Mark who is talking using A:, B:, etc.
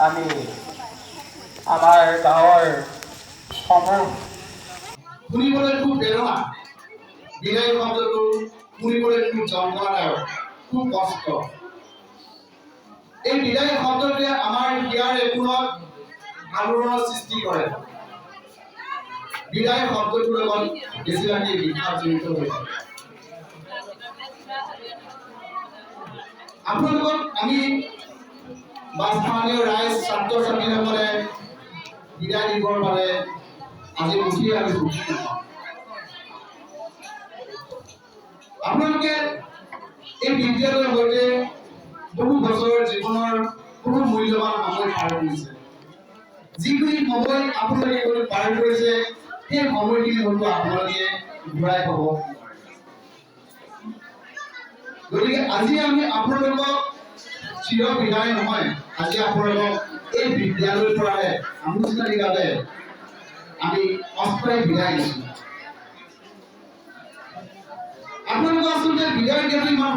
A: আমি আমাৰ গাঁৱৰ সমূহ
B: শুনিবলৈ খুব বেদনা। বিদায় শব্দটো শুনিবলৈ খুব যন্ত্ৰণাদায়ক, খুব কষ্ট। এই বিদায় শব্দটোৱে আমাৰ হিয়াৰ একোণত আলোড়নৰ সৃষ্টি কৰে। বিদায় শব্দটোৰ লগত বেছিভাগেই বিষাদ জড়িত হৈ থাকে। আপোনালোকক আমি বা স্থানীয় ৰাইজ, ছাত্ৰ ছাত্ৰীসকলে বিদায় দিবৰ বাবে আজি উঠি আমি সুখী নহয়। আপোনালোকে এই বিদ্যালয়ৰ সৈতে বহু বছৰৰ জীৱনৰ বহু মূল্যৱান সময় পাৰ কৰিছে। যিখিনি সময় আপোনালোকে পাৰ কৰিছে, সেই সময়খিনি হয়তো আপোনালোকে ঘূৰাই পাব। গতিকে আজি আমি আপোনালোকক চিৰ বিদায় নহয়, আজি আপোনালোকক এই বিদ্যালয়ৰ পৰাহে আনুষ্ঠানিকভাৱে আমি অস্থায়ী বিদায় দিছোঁ। আপোনালোকক আচলতে বিদায় দিয়াটো ইমান